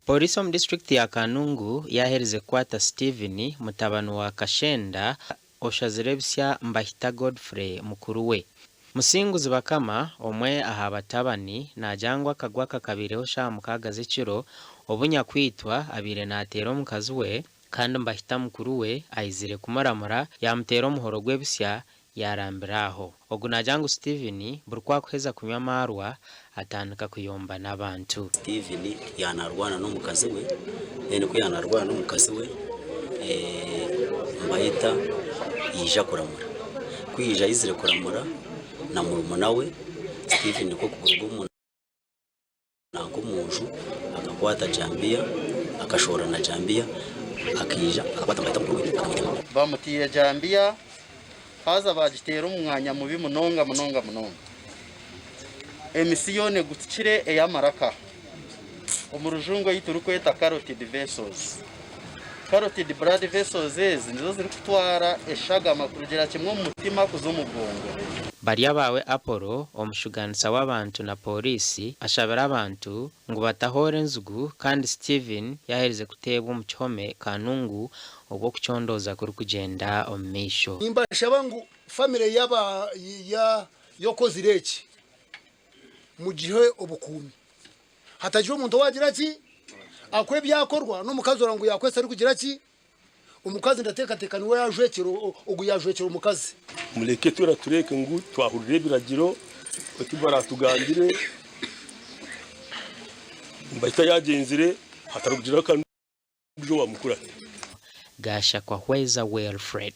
Pooriisi omu disiturikiti ya Kanungu yaaherize kukwata Steven mutabani wa Kashenda oshazire ebisya Mbahita Godfrey mukuru we. Musinguzi Bakama, omwe aha batabani naagira ngu akagwe aka kabaireho shaaha mukaaga z'ekiro obu nyakwitwa abaire naateera omukazi we kandi Mbahita mukuru we aizire kumuramura yaamuteera omuhoro gw'ebisya yaarambira aho. Ogu naagira ngu Steven buri ku akuheza kunywa amaarwa atandika kuyomba n'abantu. Steven yaanarwana n'omukazi we, then ku yaanarwana n'omukazi we, Mbayita yaija kuramura. Ku yaija aizire kuramura na murumuna we, Steven nikwo kuruga omu nanka omu nju akakwata jambiya, akashohora na jambiya, akaija akakwata Mbayita mukuru we akamutema. Bamutiire jambiya Haza baagiteera omu mwanya mubi munonga munonga munonga. Emisi yoona egutukire ey'amaraka, omu rujungu ei turikweta carotid vessels. Carotid blood vessels ezi nizo zirikutwara eshagama kurugira kimwe omu mutima kuza omu bwongo. Baryabawe Apollo, omushugaanisa w'abantu na Pooriisi ashabire abantu ngu batahoora enzigu kandi Steven yaaherize kuteebwa omu kihome Kanungu obwo okucondooza kurikugyenda omu maisho. Nimbashaba ngu famire y'okozire eki mugihe obukuumi hatagira omuntu owagira ki ahakuba ebyakorwa n'omukazi oraba ngu yakwesa arikugira ki omukazi ndateekateeka niwe yajwekyera ogu yajwekyera omukazi. Mureke twena tureeke ngu twahurira ebiragiro eki baratugambire Mbahita yagyenzire hatari kugira Omukurate. Gashakwa Hweza Wilfred.